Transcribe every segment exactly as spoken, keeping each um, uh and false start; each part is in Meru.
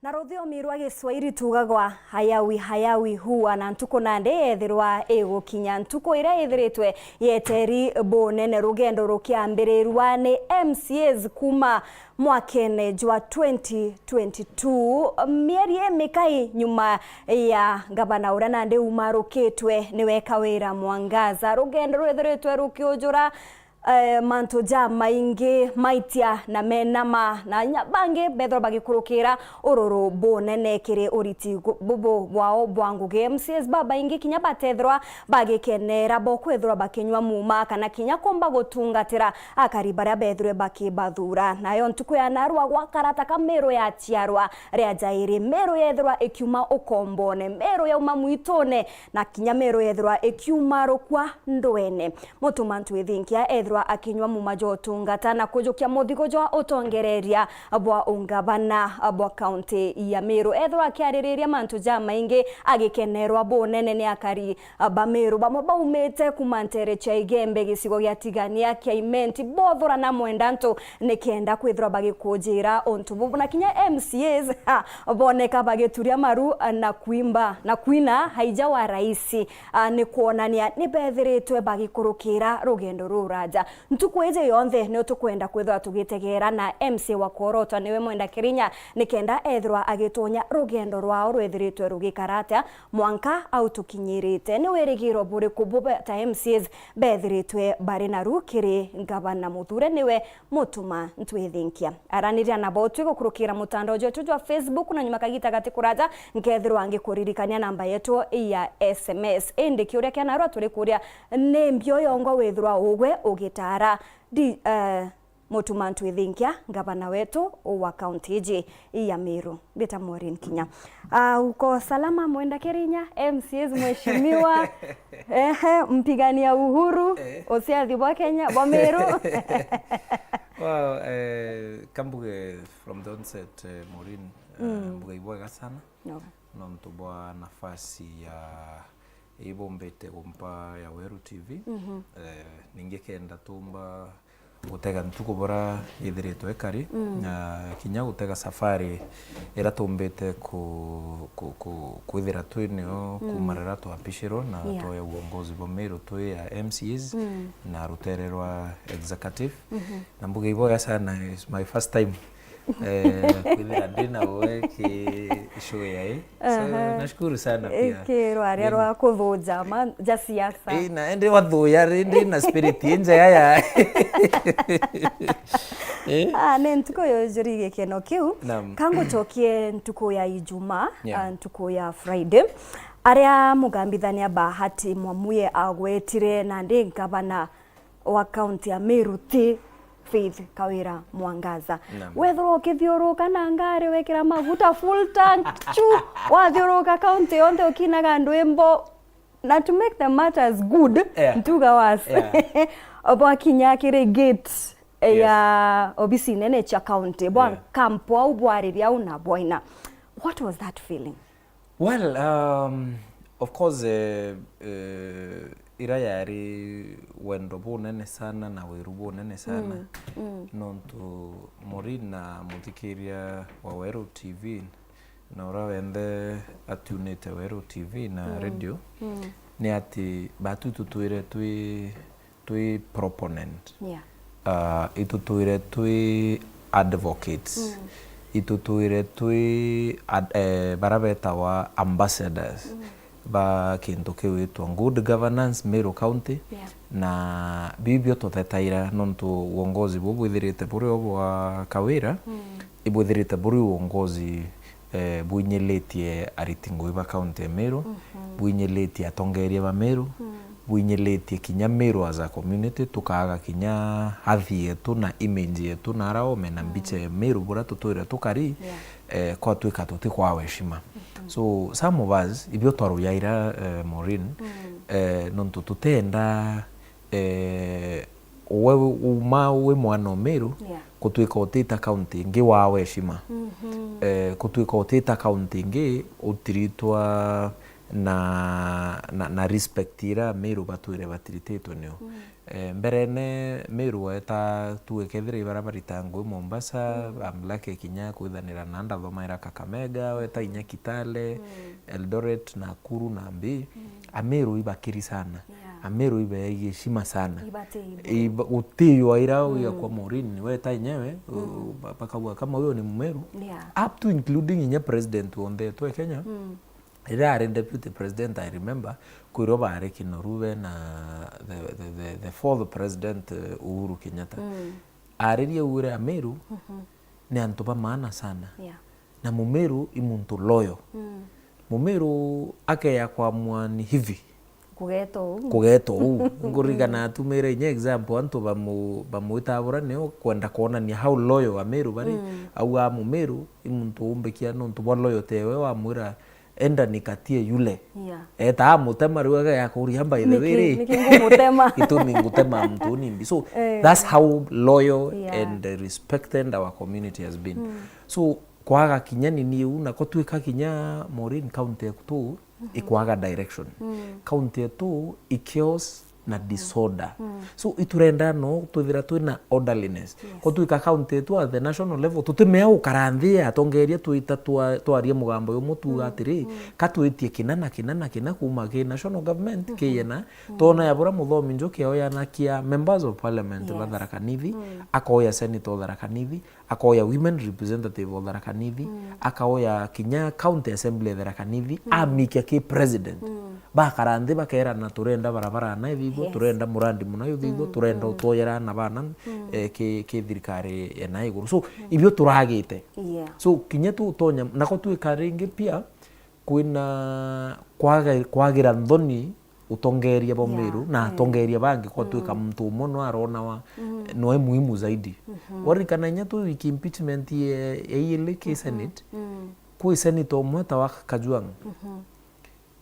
Na ruthiomi rwa Giswahili tugagwa, hayawi hayawi huwa, na ntuku nandi yethirwa igukinya, ntuku iria ithiritwe yeteri bunene, rugendo rukiambirirwa ni M C As kuma mwakene jwa twenty twenty-two, mieri imikai nyuma ya ngavana uria nandi umarukitwe niwe Kawira Mwangaza. Rugendo rwithiritwe rukiujura eh, mantu jamaingi maitia na menama, na inya bangi bethirwa bagikurukira ururu bunene kiri uriti gu-, bubu bwao bwa ngugi. M C As babaingi kinya batethirwa bagikenera bo kwithirwa bakinywa muma kana kinya kumba gutungatira akari baria bethirwe bakibathura. Nayo ntuku ya narua gwakarata ka Miru yaciarwa ria jairi, Miru yethirwa ikiuma ukombone, Miru yauma mwitune, na kinya Miru yethirwa ikiuma rukwa ndwene. Mutuma Ntwithinkia ethirwa akinywa muma jwa utungata na kujukia muthigo jwa utongereria bwa ungavana bwa kaunti ya Miru. Ethirwa akiaririria mantu jamaingi, agikenerwa bunene ni akari ba Miru, bamwe baumite kuma ntere cia Igembe, gicigo gia Tigania, kia Imenti, Bothura na Mwendantu, nikenda kwithirwa bagikujira untu bubu. Na kinya M C As, ha, boneka bagituria maru na kwimba na kwina haija wa raisi. Ah, ni kwonania ni bethiritwe bagikurukira rugendo ruraja. Ntuku iji yonthe nio tukwenda kwithirwa tugitegeera na M C A wa kworotwa niwe Mwenda Kirinya, nikenda ethirwa agitonya rugendo rwao rwethiritwe rugikara atia mwanka au tukinyirite. Ni wirigiro buriku bube ta M C As bethiritwe bari naru kiri ngavana muthure niwe Mutuma Ntwithinkia? Araniria nabo twi gukurukira mutandao jwetu jwa Facebook, na nyuma kagita gati kuraja nkethirwa ngikuririkania namba yetu ya S M S. Indi kiuria kia narua turi kuria, ni mbio yongwa withirwa ugwe ugitara di, eh, Mutuma Ntwithinkia, ngavana wetu wa kaunti iji ya Miru? Mbita Maureen Kinya. Ah, uko salama, Mwenda Kirinya, M C As mheshimiwa, ehe, mpigania uhuru, eh, uciathi bwa Kenya, bwa Miru? Well, eh, kambuge from the onset, eh, Maureen, eh, mm, mbuga ibwega sana. No. Nontu bwa nafasi ya ibumbite gumpa ya Weru T V. Mhm. Eh, ningi kenda tumba gutega ntuku bura ithiritwe ikari, mm, na kinya gutega safari ira tumbite ku-, ku-, ku-, kwithira twi nio, mm, kuma riria twapishirwa na, yeah, twoya uongozi bwa Miru twi ya M C As, mm, na rutere rwa executive. Mhm. Na mbuga iboya sana, is my first time, eh, kwithira ndi na we ki show ya i. So, aha, nashukuru sana pia. Ki rwaria, mm, rwa kuthuja ma ja siasa. Eh, na ende wathuya ri, ndi na spirit injega ya. Eh? Ah, ni ntuku yujuri gikeno kiu. Naam. Kangucokie ntuku ya Ijumaa, yeah, ah, ntuku ya Friday, aria mugambithania Bahati Mwamuye agwetire nandi ngavana wa kaunti ya Meru ti Faith Kawira Mwangaza. Naam. Wethirwa ukithiuruka na ngari, wikira maguta full tank, chu, wathiuruka kaunti yonthe ukinaga ndwimbo. Na to make the matters good, yeah, ntuga was, yeah, bwakinya kiri gate, eh, yes, ya obisi nene cia kaunti, bwa, yeah, camp au bwariria au na bwaina. What was that feeling? Well, um, of course, eh, eh, ira yari wendo bunene sana na wiru bunene sana, mm, mm, nontu Maureen na muthikiria wa Weru T V na ura wenthe atunite Weru T V na, mm, radio, mm, ni ati batu tutwire twi twi proponent. Yeah. Ah, itutwire twi advocates. Mm. Itutwire twi ad-, eh, bara betawa ambassadors, mm, ba kintu kiwitwa good governance Meru County. Yeah. Na bibio tuthetaira nontu uongozi bubu bwithirite buri o bwa Kawira, mm, ibwithirite buri uongozi eh, bwinyilitie ariti ngui ba kaunti ya Meru, mhm, bwinyilitie atongeria ba Meru, mm, bwinyilitie kinya Meru as a community, tukaaga kinya hathi yetu na image yetu na ara ome na, mm, mbicha ya Meru bura tutwire tukari, yeah, eh, kwatwika tutikwawa heshima. Mhm. So, some of us, ibio twaruyaira, eh, Maureen, mm, eh, nontu tutenda, eh, we uma wi mwana o Meru, yeah, kutwika utita kaunti ingi wawa heshima. Mhm. Eh, kutwika utita kaunti ingi utiritwa na, na, na respect ira Meru batwire batrititwe nio. Mm. Eh, mberene Meru weta tuge kethira ibara barita ngui Mombasa, mm, I'm lucky kinya kwithanira na ndathomaira Kakamega, weta inya Kitale, mm, Eldoret, Nakuru, Nambi, mm, Ameru ibakiri sana. Yeah. Ameru ibeegi heshima sana. Ibatei buru. Iba-, gutiywa ira, mm, uya kwa Maureen, weta inyewe, mm, u-, ba-, bakauga kama huyo ni Mmeru. Yeah. Up to including inya president wonthe etwe Kenya. Mm. Riria ari deputy president, I remember, kwirwo baari Kinoru be na the, the, the, the fourth president, eh, Uhuru Kenyatta. Mm. Aririe augire Ameru, mhm, ni antu ba maana sana. Yeah. Na Mumeru i muntu loyal. Mm. Mumeru akeya kwamua ni hivi. Kugeeta uu. Kugeeta uu. Nkuririkana atumire inya example, antu bamu-, bamwitabura nio kwenda kwonania how loyal Ameru bari. Mm. Auga Mumeru i muntu umbikia nontu bwa loyalty ewe wamwira, "Enda nikatie yule." Yeah. Eta amutema riu agakuria, "By the way ri, niki ngumutema?" Gitumi ngutema muntu nimbi. So, eh, that's how loyal, yeah, and respected our community has been. Mm. So, kwaga kinya nini iu, nako twika kinya Maureen, county yetu, mhm, ikwaga direction. Mm. County yetu i chaos na, mhm, disorder. Mm. So, iturenda no twithira twina orderliness. Yes. Ko twika county yetu at the national level, tutimea gukara nthi atongeria twita twa-, twarie mugambo yumwe tuga, mm, atiri, mm, ka twitie kina na kina na kina kuma ki national government, mhm, kiyena, mm, tona ya bura Muthomi Njuki oya na kia members of parliament, yes, ba Tharaka Nithi, mm, akoya senator Tharaka Nithi, akoya women representative o Tharaka Nithi, mm, akaoya kinya county assembly ya Tharaka Nithi, mm, amikia ki president. Mm. Bakara nthi bakerana, "Turenda barabara na ithithwe, yes, turenda murandi muna yuthithwe, mm, turenda, mm, utwoyera na bana, mm, eh, ki, ki thirikari ena iguru." So, mm, ibio turagite. Yeah. So, kinya tutonya, nako twika ringi pia, kwina kwaga-, kwagira nthoni utongeria bwa, yeah, Meru na, yeah, atongeria bangi, kwa, mm, twika muntu umwe no aronawa, mm, noe muhimu zaidi. Mhm. Waririkana inya tu wiki impeachment ye, ye ili ki, mhm, Senate, mm, kwi senator umwe ta wa Kajwang'. Mhm.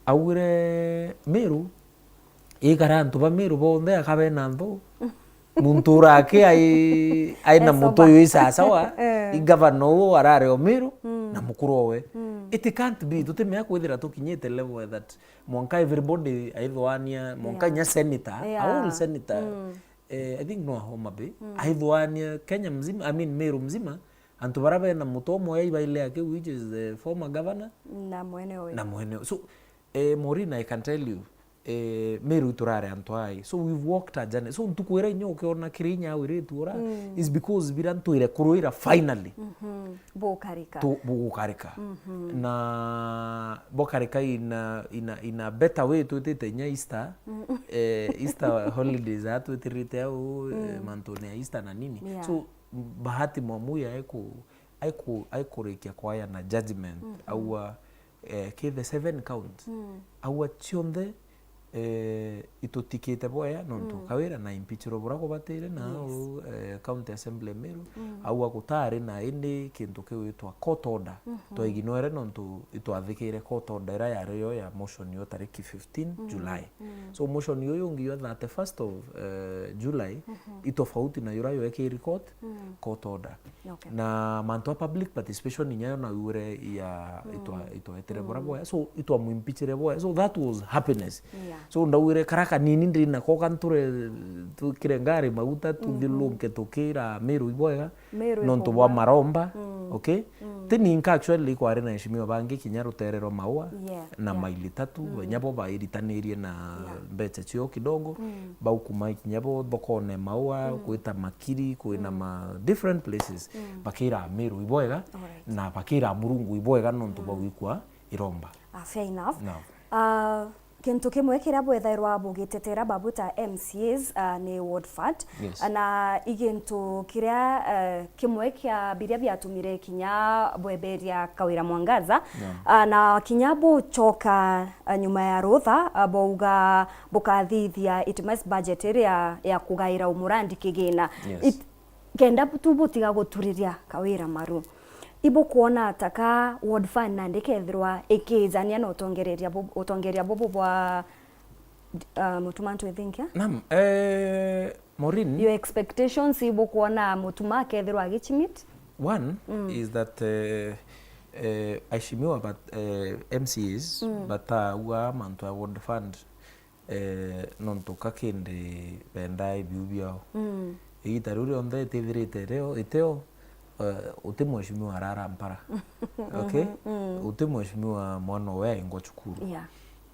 Augire Meru, ikara antu ba Meru bonthe akabena nthu. Muntu urake ai, ai na mutu uyu isasawa, eh, i gavana uu arare o Meru, mm, na mukuru owe. Mm. It can't be, tutimea kwithira tukinyite level that mwanka everybody aithwania, mwanka, yeah, inya senator, yeah, a whole senator, mm, eh, I think no Homa Bay, mm, aithwania Kenya mzima, I mean Meru mzima, antu bara bena mutu umwe aibaile ake, which is the former governor na mwene uyu. Na mwene. So, eh, Maureen, I can tell you, eh, Meru iturare antu ai. So we've walked a journey. So ntuku ira inya ukiona kiri inya wiritu ura, mm, is because bira ntwire kuruira finally. Mhm. Bukarika. Tu-, bugukarika. Mhm. Na bukarika in a, in a, in a better way twitite inya Easter. Mm. Eh, Easter holidays a twitirite au, eh, mm, mantune ya Easter na nini. Yeah. So, Bahati Mwamuya aiku-, aiku-, aikurikia kwaya na judgment, mhm, aua, eh, ki the seven counts. Mm. Aua cionthe, eh, itutikite bwea nontu, mm, Kawira na impeachirwe bura kubatire na, yes, au, eh, County Assembly Meru, mm, aua gutari na indi kintu kiwitwa court order. Mhm. Twaiginoere nontu itwathikire court order ira yari yo ya motion yo tariki fifteen, mm, July. Mm. So motion yo yungi yo thirty-first of, eh, July, mhm, i tofauti na yura yo ekiri court, mm, court order. Okay. Na mantu a public participation inya yo na ure ya, mm, itwa, itwetire bura, mm, bwea. So itwa mwimpichire bwea. So that was happiness. Yeah. So ndawire kara kanini ndina ko kanture tukire ngari maguta, mm, tuthilunke tukira Meru ibwega. Meru nontu bwa ikomba maromba, mm, okay? Mm. Ti ninka actually kwari na eshimiwa bangi kinya rutere rwa Maua, yeah, na, yeah, Maili Tatu, mm, benya bo bairitanirie na, yeah, mbecha cio kidogo, mm, bau kuma kinya bo thokone Maua, mm, gwita Makiri, kwina, mm, ma different places, mm, bakira Meru ibwega, alright, na bakira Murungu ibwega nontu, mm, bwa gwikwa iromba. Ah, fair enough. Naam. Ah, Kintu kimwe kiria bwethairwa bugitetera babu ta M C As, ah, ni Ward Fund. Yes. Ah, na i gintu kiria, eh, kimwe kia biria biatumire kinya bweberia Kawira Mwangaza. Yeah. Ah, na kinya bucoka, ah, nyuma ya rutha, ah, bauga bukathithia itemized budget iria ya kugaira umurandi kigina. Yes. It-, kenda tu butiga guturiria Kawira maru. Ibukwona ata ka Ward Fund nandi kethirwa ikijania na utongereria bu-, utongeria bubu bwa, uh, Mutuma Ntwithinkia? Naam, eh, Maureen. Your expectations ibukwona Mutuma akethirwa agichimit? One, mm, is that, eh, Eh, aheshimiwa bat, eh, M C As Mm. batauga mantu ya World Fund, eh, nontu ka kindi bendaa ibiu biao. Mm. Igita riu rionthe itithirite rio, iteo, eh, uti mheshimiwa arara mpara. Okay? Mm. Uti mheshimiwa mwana uwe aingwa cukuru. Yeah.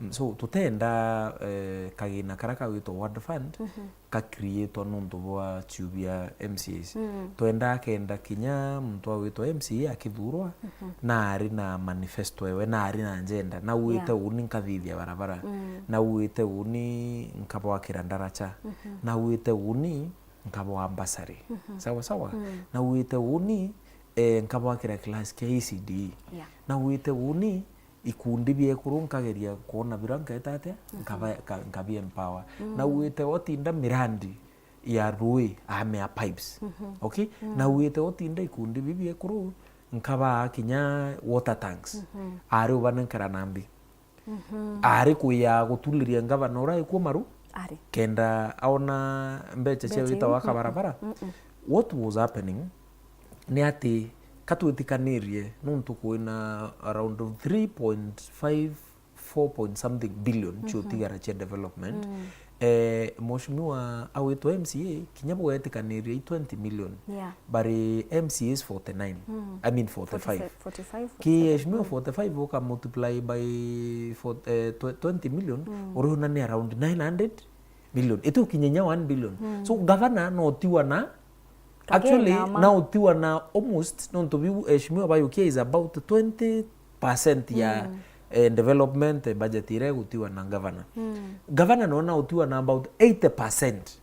Mm, so, tutenda, eh, kagina karia kagwitwa World Fund, Mhm. ka creatwa nontu bwa ciu bia M C As. Mm. Twendaa kenda kinya muntu agwitwa M C A akithurwa, Mhm. na ari na manifesto ewe, na ari na agenda, na auite Yeah. uni nkathithia barabara, Mm. na auite uni nkabwakira ndaracha, Mhm. na auite uni nkabwa ambasari. Mhm. Sawa sawa? Mm. Na auite uni, eh, nkabwakira class kia E C D. Yeah. Na auite uni ikundi bia ekuru nkageria kwona bira nkeeta atia, Mhm. nkaba-, nka-, nkabi empower. Mm. Na auite otinda mirandi ya rui, amea pipes. Mhm. Okay? Mm. Na auite otinda ikundi bibi ekuru nkabaa kinya water tanks. Mhm. Ari ubanenkera nambi. Mhm. Ari kuya gutuliria ngavana uria ikuo maru. Ari. Kenda aona mbecha cia Mbecha wita iu. wa kabarabara. Mm-mm. What was happening ni ati ka twitikanirie nontu kwina around three point five, four point something billion Mhm. cio tigara cia development. Mm. Eh, mheshimiwa awitwa M C A, kinya bugetikaniria i twenty million. Yeah. Bari M C As forty-nine. Mm. I mean forty-five. Forty-five, forty-five, Ki mheshimiwa forty-five. forty-five uka multiply by for, eh, tw-, twenty million, Mm. uriona ni around nine hundred million. Itukinya inya one billion. Mm. So, gavana no tiwa na Kagina actually, ma. na utiwa na almost, nontu biu, eh, mheshimiwa bayukia is about twenty percent ya, Mm. eh, development, eh, budget iria igutiwa na gavana. Mm. Gavana no na utiwa na about eighty percent.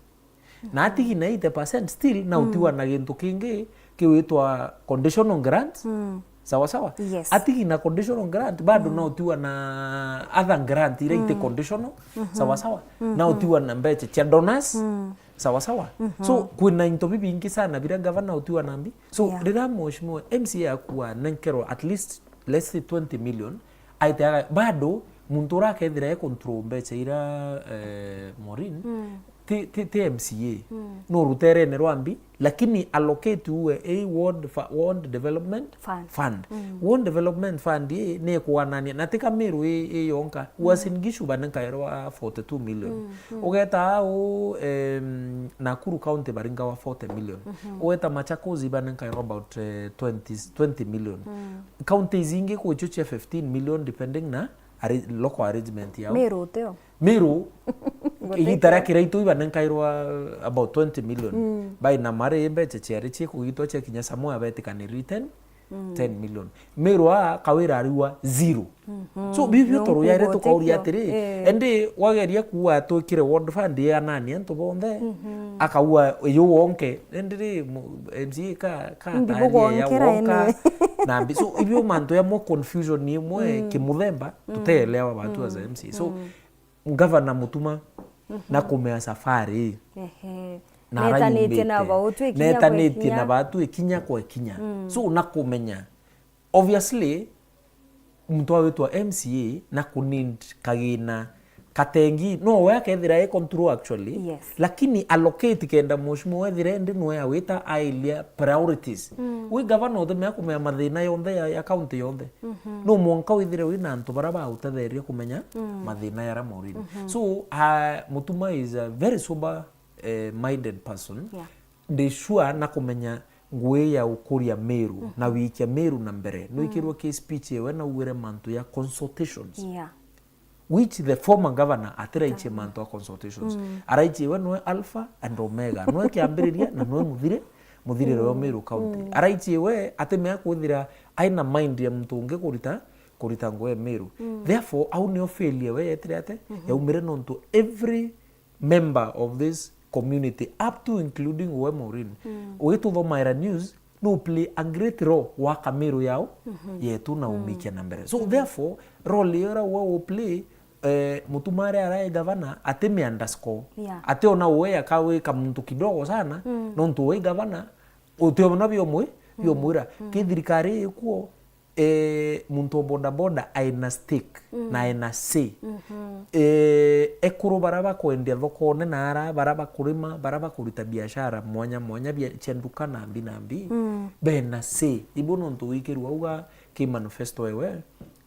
Na atigi na eighty percent still na utiwa Mm. na gintu kingi kiwitwa conditional grant. Mm. Sawa sawa? Yes. Atigi na conditional grant, bado Mm. na utiwa na other grant iria iti Mm. conditional. Mhm. Sawa sawa? Na Mhm. utiwa na mbecha cia donors. Mm. Sawa sawa? Mhm. So, kwina into bibingi sana biria gavana utiwa nambi. So, Yeah. riria mheshimiwa M C A akua nenkerwa at least, let's say, twenty million, aite aga-, bado muntu uria akethira e control mbecha iria, eh, Maureen, Mm. ti, ti, ti M C A. Mm. No ruterene rwa mbi, lakini allocate uwe a ward fa-, ward development Fund. fund. Mm. Ward development fund ii ni ikuganania, na tika Meru ii, ii yonka. Mm. Uasin Gishu banenkairwa forty-two million. Mm, mm. Ugeta au, em, Nakuru County baringawa forty million. Mhm. Ugeta Machakos banenkairwa about, eh, twenty, twenty million. Mm. Counties ingi kwicio cia fifteen million depending na arra-, local arrangement yao. Meru utio? Meru, Gutio. igita ria Kiraitu ibanenkairwa about twenty million. Mm. By na mari mbecha ciari ciikugitwa cia kinya Samoa betikaniri ten, Mm. ten million. Meru a Kawira ariwa zero. Mhm. So, bibio Nonku toru yare gutio. tukauria atiri, Eh. endi wageria kuwa twikire ward fund ya nani antu bonthe, Mhm. akaua yu wonke, endi ri, mu-, M C A ka, ka Ndi tari ya bugonkera wonka, ene. na mbi-, so, ibio mantu ya mo confusion imwe Mm. kimuthemba, Mm. tuteelewa batu as Mm. M C A. So, Mm. Ngavana Mutuma, Mhm. na kumea safari, Ehe. na Netanitie na arayumite. bau tu ikinya kwa Netanitie ikinya. na batu ikinya kwa ikinya. Mm. So, na kumenya, obviously, muntu awitwa M C A na kunid kagina katengi, no we akethira e control actually, Yes. lakini allocate kenda mheshimiwa wethire ndi nwe awita ailia priorities. Mm. Wi gavana utemea kumea mathina yonthe ya, ya county yonthe. Mhm. No mwanka withire wina antu bara bautetheria kumenya Mm. mathina yara Maureen. Mhm. So, uh, Mutuma is a very sober, eh, minded person. Yeah. Ndi sure na kumenya ngui ya ukuria Meru Mhm. na wikia Meru na mbere. No Mm. ikirwo ki speech ewe na ugwire mantu ya consultations. Yeah. Which the former governor atiraichie Ka- mantu a consultations. Mm. Araichie we nwe alpha and omega. Nwe kiambiriria na nwe muthire, muthirire wa Mm. Meru County. Mm. Araichie we atemea kwithira aina mind ya muntu ungi kurita, kurita ngui ya Meru. Mm. Therefore, au nio failure we yetire ate, Mhm. yaumire nontu every member of this community, up to including we Maureen, Mm. ugituthomaira news, no play a great role wa Kamiru yao, Mhm. yetu na Mm. umikia na mbere. So, Mm. therefore, role iyo ra we u play, eh, Mutuma aria arai gavana, ati mi underscore. Yeah. Ati ona we akawika muntu kidogo sana, Mm. nontu we gavana, utiona biomwe, Mm. biomwira. Mm. Ki thirikari ikuo, eh, muntu o bodaboda aina stake Mm. na aina say. Mhm. Eh, ekuru bara bakwendia thokone na ara bara bakurima, bara bakurita biashara mwanya mwanya bia, cia nduka na mbi na mbi, Mm. bena say. Ibo nontu wikirwa uga, ki manifesto ewe,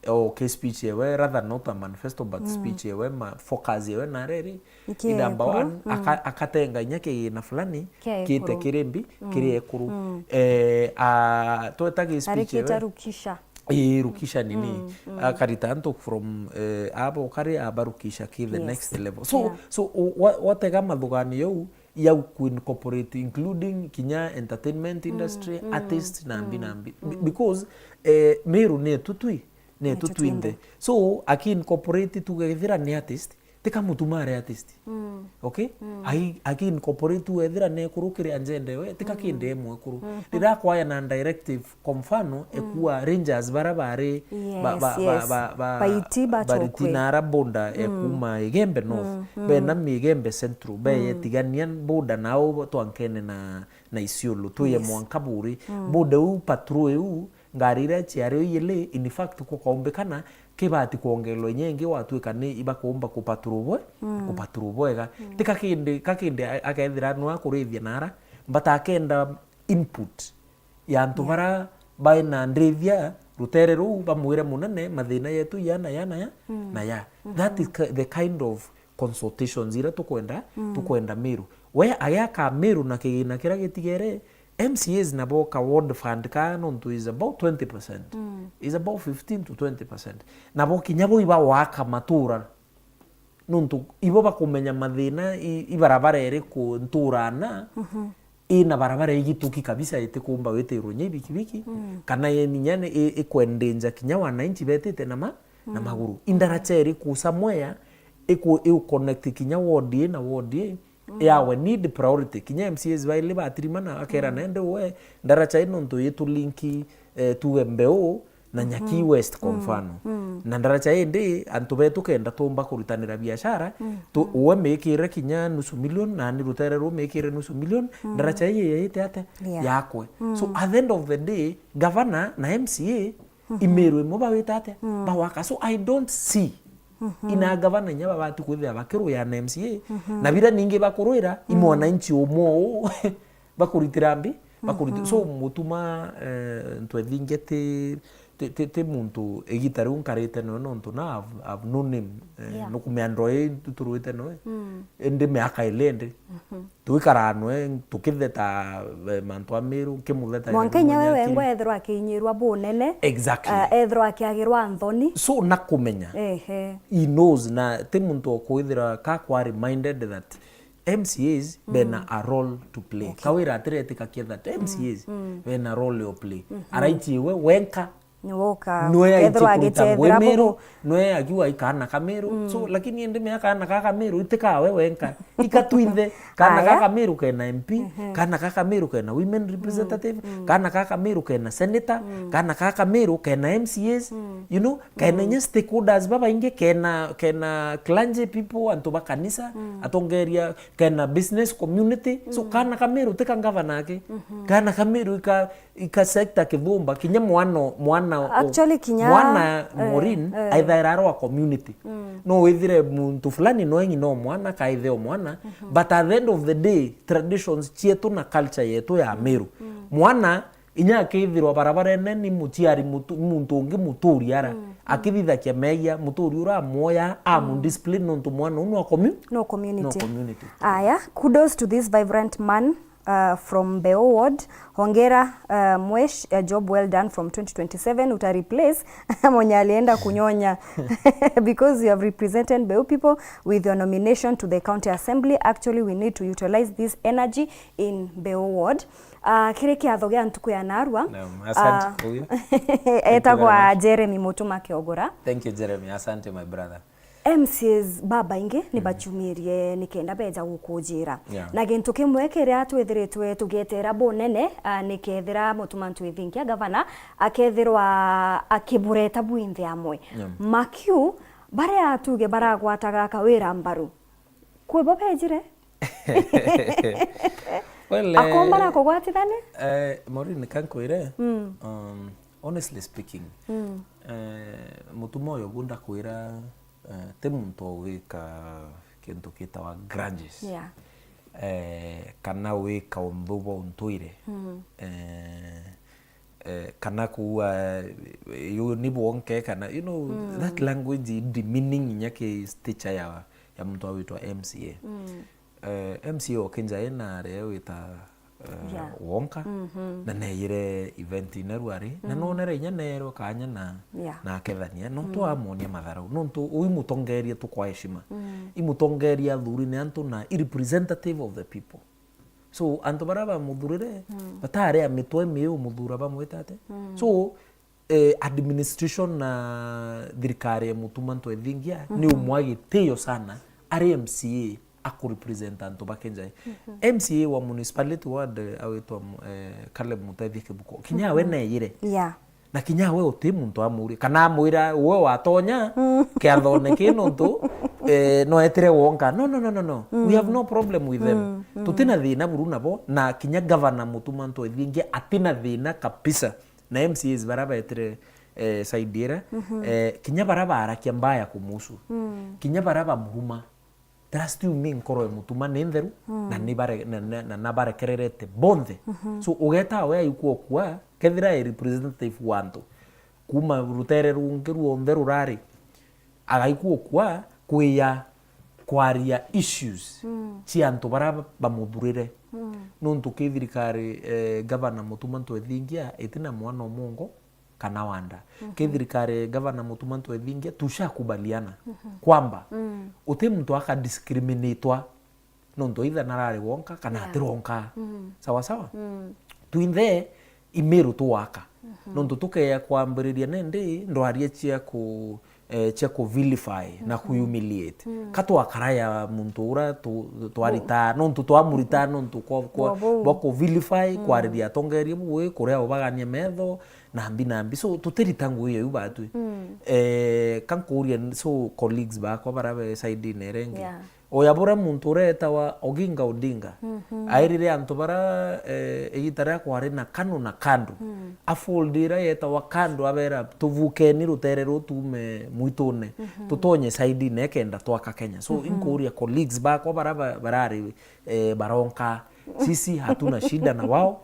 o ki speech ewe, rather not a manifesto, but speech ewe, ma focus ewe na reri, Ni ki number ekuru. one, aka-, akatenga inya kigina fulani, Kia kite ekuru. kiri mbi, kiri ekuru. Eh, a, tweta ki speech ewe. Arikita rukisha. Ii, rukisha nini? Akarita antu from, eh, abo kari abarukisha ki the Yes. next level. So, Yeah. so, u-, wa-, watega mathuganio jau, ya ku incorporate, including kinya entertainment industry, artists, na mbi, na mbi. Be-, because, eh, Meru ni etu twi, ni etu twinthe. So, aki incorporate tuge ethira ni artist, tika mutuma ari artist. Okay? Aki, aki incorporate tu ethira ni ekuru kiri agenda ewe, tika kindi emwe ekuru. Rira kwaya na directive, kwa mfano, ekua rangers bara bari ba, Yes, ba, ba, yes. ba, ba, Baiti bachokwe. bariti na ara boda ekuma Igembe North, bena mi Igembe Central, beyetigania boda nao twankene na, na Isiolo, twiye Yes. mwanka buri. Boda iu, patrol iu, ngari iria ciari o iyili, in fact, kukaumbikana kibati kwongererwa inya ingi gwatwika ni ibakumba kupatrol bwe-, kupatrol bwega. Tika kindi, ka kindi a-, akethira nwa kurithia nara, but akenda input ya antu Yeah. bara baina ndithia rutere ruu, bamwire munene, mathina yetu ya na ya na ya na ya. That is ki-, the kind of consultations iria tukwenda, tukwenda Meru. We agiaka Meru na kigina kiria gitigere, M C As nabo ka ward fund ka nontu is about twenty percent. Is about fifteen to twenty percent. Nabo kinya bo iba waka matura. Nontu ibo bakumenya mathina i, i barabara iriku ntura na, ina barabara igituki kabisa itikumba witirwe nya ibikibiki, kana yeni nyane i, ikwendenja kinya wananchi betite na ma, na maguru. Indaracha iriku somewhere iku, iu connect kinya ward i na ward i, yawe need priority. Kinya M C As baili batirimana, akera nende we, ndaracha ino ntu itulinki, eh, tuge Mbeu na Nyaki West kwa mfano. Na ndaracha indi, antu betu kenda tumba kurutanira biashara, tu, uwe mikire kinya nusu milioni, nani rutere ru mikire nusu milioni, ndaracha ii yaite ate? Yeah. Yakwe. So at the end of the day, governor na M C A, i Meru imwe bawita atia? Bawaka. So I don't see ina gavana inya babati kwithira bakiruya na M C A, na bira ningi bakurwira, i mwananchi umwe uu bakuritira mbi, bakuritira. So Mutuma, eh, ntwethinge ti, ti, ti, ti muntu igita riu nkarite noe nontu na I've, I've known him, eh, Yeah. nukumea ndoi tuturwite noe. Indi miaka ili indi. Twikaraa noe, tukitheta, eh, mantu a Meru, nkimutheta Mwanka inya we wengwa ethirwa akiinyirwa bunene, Exactly. ah, ethirwa akiagirwa nthoni. So, nakumenya. Ehe. He knows, na ti muntu okwithira kakwa reminded that M C As bena a role to play. Okay. Kawira atiretikakia that M C As bena role yo play. Araitiwe wenka, Niwe uka-, Nwe aitie ethirwa kuruta agitethera ngui Meru, bubu. Nwe akiuga i kaana ka Meru. So, lakini indi mea kaana ka ka Meru, iti kawe wenka. Ika twinthe. Kaana Aya. ka ka Meru kena M P, kaana ka ka Meru kena women representative, kaana ka ka Meru kena senator, kaana ka ka Meru kena M C As, you know, kena inya stakeholders babaingi, kena, kena clergy people, antu ba kanisa, atongeria, kena business community. So, kaana ka Meru ti ka ngavana aki. Kaana ka Meru ika ika sector kithumba, kinya mwana, mwana o-, Actually, kinya, mwana eh, Maureen, eh. aithaira arwa community. No withire muntu fulani no ng'ina o mwana, ka ithe o mwana, but at the end of the day, traditions cietu na culture yetu ya Meru. Mwana, inya akithirwa barabarene ni muciari mutu-, muntu ungi muturi ara, akithithakia megia, muturi ura amwoya, amu discipline nontu mwana unu a commu-, No community. No community. Aya, kudos to this vibrant man. Uh, from Mbeu Ward. Hongera, uh, Mwesh, uh, job well done from twenty twenty-seven, uta replace mwenye alienda kunyonya because you have represented Mbeu people with your nomination to the county assembly. Actually, we need to utilize this energy in Mbeu Ward. Uh, kiri kiatho gia ntuku ya narua. Naam, asante uh, huyu. Etagwa Jeremy Mutuma Kiogora. Thank you, Jeremy. Asante, my brother. M C As babaingi ni baciumirie nikenda beja gukujira. Yeah. Na gintu kimwe kiria twithiritwe tugietera bunene, ah, ni kethira Mutuma Ntwithinkia, gavana, akethirwa akibureta bwinthe amwe. Yeah. Makiu, baria tuge baragwataga kawira mbaru, kwi bo bejire? Well, Akomba eh, na kugwatithania? Eh, Maureen, kankwire, um, honestly speaking, eh, Mutuma uyu bu ndakwira, eh, ti muntu ugwika kintu kitawa grudges. Yeah. Eh, kana wika unthu bwa untwire. Eh, eh, kana kuua, eh, yu ni bwonke, kana, you know, that language demeaning inya ki stature ya, ya muntu awitwa M C A. Eh, M C A okinja ina aria wita, eh, Yeah. wonka, na neyire event ina ruari, na nonere inya neerwe kanya na, Yeah. na akethania, nontu amwonia matharau, nontu ui mutongeria tu kwa heshima. Imutongeria athuri ni antu na i representative of the people. So, antu baria bamuthurire, batari a mitwe miu muthura bamwita ati. So, eh, administration na thirikari ya Mutuma Ntwethingia ni umwa gitio sana ari M C A akurepresent antu ba Kenjai. M C A wa municipality ward, eh, awitwa, eh, Caleb Mutethi Kibuko. Kinya we neyire. Yeah. Na kinya we uti muntu amuria. Kana amwira, we watonya, kiathone ki nontu, eh, no etire wonka. No, no, no, no, no. We have no problem with them. Tutina thina buru nabo, na kinya governor Mutuma Ntwethingia atina thina kabisa. Na M C As baria betire, eh, side ira, eh, kinya baria baarakia mbaya kumuhusu, kinya baria bamuruma, trust you me, nkoro ya Mutuma ni ntheru, na ni bare-, na, na, na, na barekererete bonthe. So, ugeta we aikua okua, kethira e representative wa antu, kuma rutere rungi ruonthe rurari, agaikua okua kwia kwaria issues cia antu baria bamuthurire. Nontu ki thirikari, eh, Governor Mutuma Ntwethingia itina mwana o mongo kana wanda. Ki thirikari Governor Mutuma Ntwethingia, tushakubaliana kwamba uti muntu akadiscriminatwa nontu either narari wonka kana atironka. Sawa sawa? Twinthe i Meru tuwaka. Nontu tukeya kwambiriria nindi ndwaria cia ku, eh, cia ku vilify na ku humiliate. Ka twakaraya muntu ura tu-, twarita, nontu twamurita, nontu kwa, kwa, bwa ku vilify, kwariria atongeria bui, kuria ubagania metho, na mbi na mbi. So, tutirita ngui iu batwi. Eh, ka nkuuria, so, colleagues bakwa baria be side-ine iria ingi. Yeah. Oya buria muntu uria etawa Oginga Odinga, airire antu baria, eh, igita riria kwari na KANU na KANDU. Afold iria yetawa KANDU, abera, "Tuvukeni rutere ruu tuume mwitune, tutonye side-ine kenda twaka Kenya." So, inkuuria colleagues bakwa baria ba-, barari, eh, baronka, sisi hatuna shida na wao.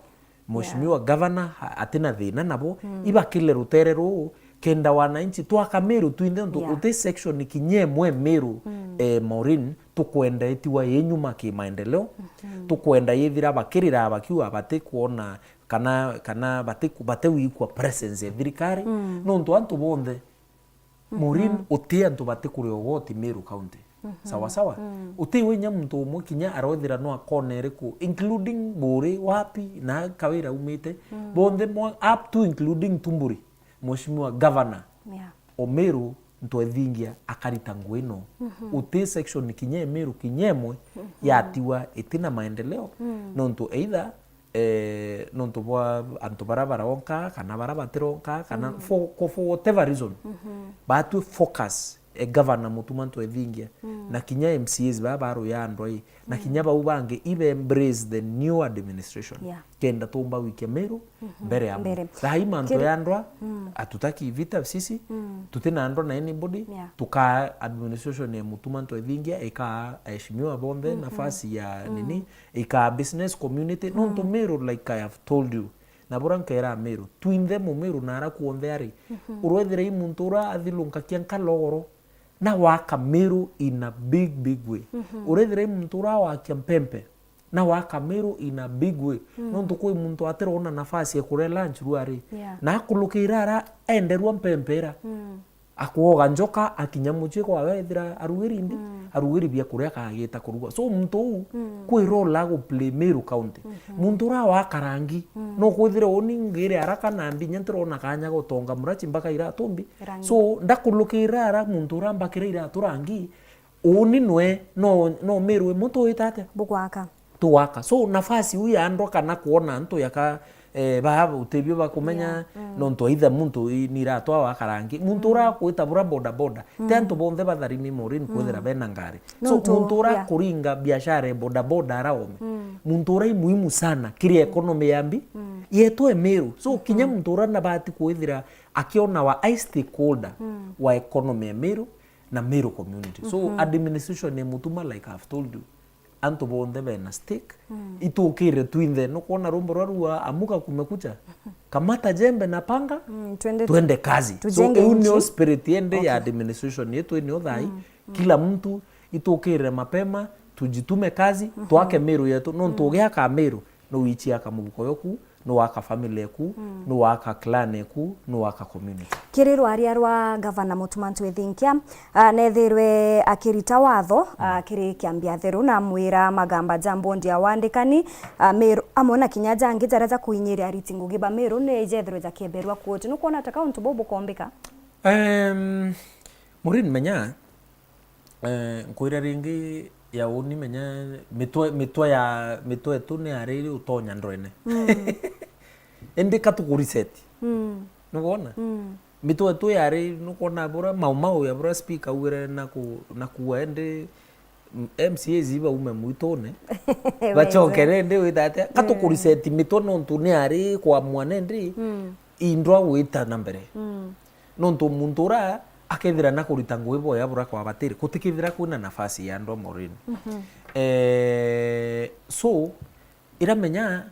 Mheshimiwa Governor ha-, atina thina nabo, ibakile rutere ruu, kenda wananchi twaka Meru twinthe, ntu-, uti section kinya imwe Meru, eh, Maureen, tukwenda itiwa i nyuma ki maendeleo, tukwenda yithira bakirira bakiuga batikwona kana, kana batiku-, batiwikwa presence ya thirikari, nontu antu bonthe Maureen, uti antu batikuria ugoti Meru County. Sawa sawa? Uti we inya muntu umwe kinya arethira no akona iriku, including Buri, wapi, na Kawira aumite, bonthe mo-, up to including Tumburi, Mheshimiwa Governor o Meru Ntwethingia akarita ngui ino. Uti section kinya e Meru kinya imwe yatiwa itina maendeleo, nontu either eh, nontu bwa antu baria baronka, kana baria batironka, kana for, for whatever reason, batwi focus e Governor Mutuma Ntwethingia, na kinya M C As baria baruya andu ai, na kinya bau bangi, ibe embrace the new administration. Yeah. Kenda tumba gwikia Meru mbere ya Mbere. Thaa ii mantu ya ndwa, atutaki vita sisi, tutina ndwa na anybody, Yeah. tukaa administration ya Mutuma Ntwethingia, ikaa aheshimiwa bonthe nafasi ya nini, ikaa business community, nontu Meru, like I have told you, na bura nkeera Meru, twinthe Mumeru na ara kuonthe ari, urwethira i muntu ura athilunkakia nkalogoro, na waka Meru in a big, big way. Urethira i muntu ura wakia mpempe, na waka Meru in a big way. Nontu kwi muntu atirona nafasi ya kuria lunch ruari, Yeah. na akulukira ara enderwa mpempe ira. Akwoga njoka, akinya mucii kwawe, ethira arugiri ndi, arugiri biakuria akagita kuruga. So, muntu uu, kwi role agu play Meru County. Muntu ura waka rangi, no kwithire uni ngire haraka na mbinya ntirona kanya gotonga murachi mpaka iratumbi. Rangi. So, ndakulukira ara muntu ura mbakira iratu rangi, uni nwe, no, no Meru imwe tuwita atia? Bugwaka. Tuwaka. So, nafasi iu ya ndwa kana kwona antu yaka, eh, ba utebio bakumenya, Yeah, mm. nontu either muntu i-, ni iratwa waka rangi. Muntu ura kwita bura boda boda. Ti antu bonthe batharimi Maureen kwithira bena ngari. So, Nontu, muntu ura yeah. kuringa biashara ya boda boda ara ome. Muntu ura i muhimu sana kiri economy ya mbi, yetu e Meru. So, kinya muntu ura nabati kwithira akionawa ai stakeholder wa economy ya Meru na Meru community. So, administration ya Mutuma, like I've told you, antu bonthe bena stake, itukire twinthe. Nukwona rwimbo rwa rua, "Amuka kumekucha, kamata jembe na panga, mm, twende, twende kazi." So, tujenge iu nio nchi. Spirit ende ya, okay, administration yetu inio thai. Mm, mm. Kila mtu itukire mapema, tujitume kazi, twake Meru yetu. Nontu ugiaka Meru, no wichiaka mubuko yoku, no waka family eku, no waka clan eku, no waka community. Kiri rwaria rwa Gavana Mutuma Ntwithinkia, ah, nethirwe akirita watho, ah, kiri kiambi atheru na amwira magamba ja mbondi ya wandikani, ah, Meru, amwe na kinya jangi jaria ja kuinyiria ariti ngugi ba Meru ni jethirwe jakieberwa koti. Nukwona ta kauntu buu bukombika? Em, Maureen, menya, eh, nkwira ringi ya uni, menya mitwe, mitwe ya, mitwe tu ni ari utonya ndwene. Mm. Indi ka tuku reset. Mm. Nukwona? Mm. Mitwe tu yari, nukwona bura Mau Mau ya bura speaker augire na ku-, na kuwa, indi M C As baume mwitune. Bacokere ndi wita atia? Ka tuku reset mitwe nontu ni ari kwamua nendi, mm, indwa gwita na mbere. Mm. Nontu muntu ura akethira na kurita ngugi boya bura kwabatiri, gutikethira kwina nafasi ya andu a Maureen. Mhm. Eh, so, iramenya,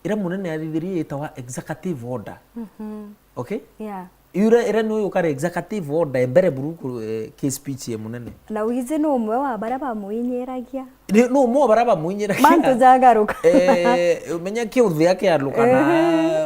ira munene athithirie itawa executive order. Mhm. Okay? Yeah. Ira, ira niyo yukara executive order mbere buru ku-, eh, ki speech ya munene. Na wizi ni umwe wa baria bamuinyiragia. Ni, ni umwe wa baria bamuinyiragia. Mantu jagaruka. Eh, menya kiuthia kiaruka na,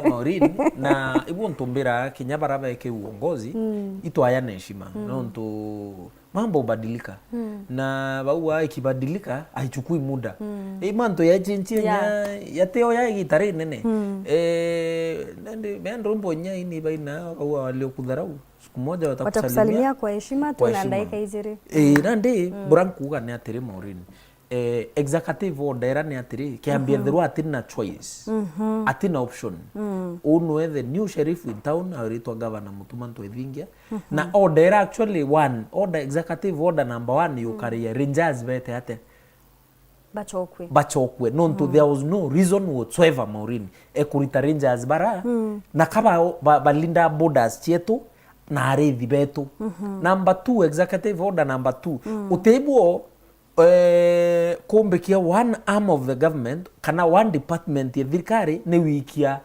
ehe, Maureen, na ibu ntumbira kinya baria beke uongozi, mm, itwaya na heshima. Mm. Nontu mambo hubadilika. Mm. Na bauga ikibadilika, haichukui muda. Mm. Ii mantu yachenjia, yeah, nya-, yateo ya igita rinene. Mm. Eh, nandi, me andru mbo nya ini baina, bauga waliokudharau, siku moja watakusalimia, watakusalimia kwa heshima tu, kwa heshima, na ndagika ijiri. Eh, nandi, mm, bura nkuuga ni atiri, Maureen. Eh, executive order era ni atiri, kiambi, mhm, ethirwa atina choice, mhm, atina option. Mm. Uu nwe the new sheriff in town, aritwa Governor Mutuma Ntwithingia. Mhm. Na order era actually one, order, executive order number one, mm, yukaria Rangers bete atia? Bachokwe. Bachokwe. Nontu, mm, there was no reason whatsoever, Maureen, ekurita Rangers bara, mm, na kaba ba-, balinda borders chietu na arithi betu. Mhm. Number two, executive order number two. Mm. Utibwo eh, kumbikia one arm of the government kana one department ya thirikari ni wikia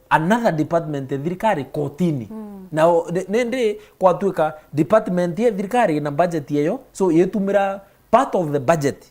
another department ya thirikari kotini. Mm. Na o-, ne-, nendi kwatuika department ya thirikari ina budget yeyo, so yetumira part of the budget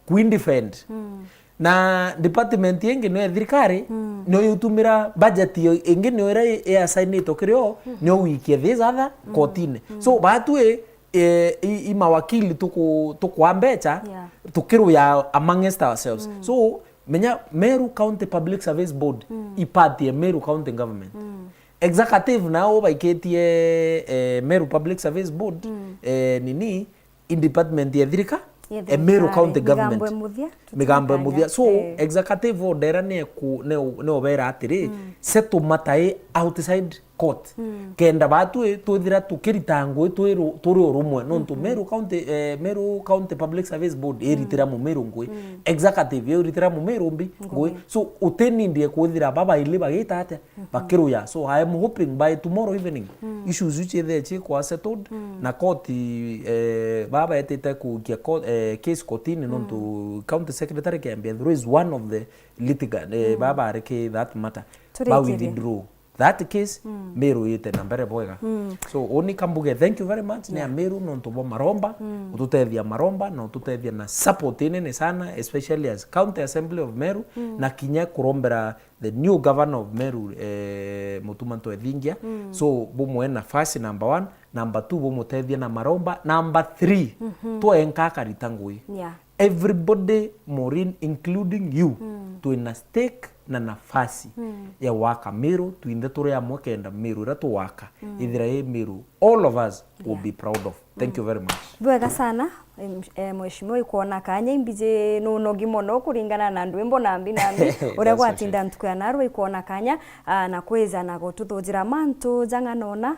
kuindefend. Mm. Na department ingi no ya thirikari, mm, no yutumira budget yo-, ingi no ira i-, i assignitwo kiri o, mm, no wikie this other, mm, kotini. Mm. So, batwi eh, i, i mawakili tuku-, tukwa mbecha, yeah, tukiruya amongst ourselves. Mm. So, menya Meru County Public Service Board, mm, ipatie Meru County Government. Mm. Executive nao baikitie, eh, Meru Public Service Board, mm, eh, nini, in department ya thirika-, ya eh, Meru thirikari. County Government. Migambo ya muthia, migambo ya tutikanya muthia. So, eh, executive order era ni ku-, ni u-, ni ubera atiri, mm, settle matter i outside court. Mm. Kenda batwi twithira tukirita ngui twi ru-, turi urumwe. Nontu, mhm, Meru County, eh, Meru County Public Service Board iritira, mm, Mumiru ngui. Mm. Executive iritira Mumiru mbi ngui. Ngui. So, utinindie kwithira babaili bagita atia? Mhm. Bakiruya. So, I am hoping by tomorrow evening, mm, issues iu ciithire cikwa settled, mm, na court, eh, baba etite kuikia co-, eh, case kotini, mm, nontu county secretary kiambia through is one of the litigant, eh, mm, baba ari ki that matter. Turikirie. Ba withdraw that case, mm, Meru ite na mbere bwega. Mm. So, uni kambuge, thank you very much, yeah, ni Ameru nontu bwa maromba, mm, ututethia maromba, na ututethia na support inene sana, especially as County Assembly of Meru, mm, na kinya kurombera the new governor of Meru, eh, Mutuma Ntwethingia. Mm. So, bumwe nafasi number one, number two, bumutethia na maromba, number three, mhm, twenka akarita ngui. Yeah. Everybody, Maureen, including you, mm, twina stake na nafasi, mm, ya waka Meru, twinthe turi amwe kenda Meru ira tuwaka, mm, ithira i Meru all of us will, yeah, be proud of. Thank, mm, you very much. Bwega sana, em, eh, mheshimiwa, ikwona kanya imbiji nunogi mono kuringana na ndwimbo nambi nambi uria gwatinda ntuku ya narua ikwona kanya, ah, na kwija na gututhujira mantu jang'anona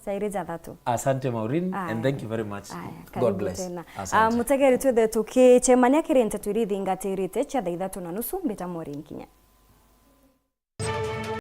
jairi jathatu. Asante, Maureen, aya, and thank you very much. Aya, God bless. Tena. Asante. Ah, mutegeri twithe tukichemania kiri nteto iria ithingatirite cia thaa ithatu na nusu, mbita Maureen Kinya.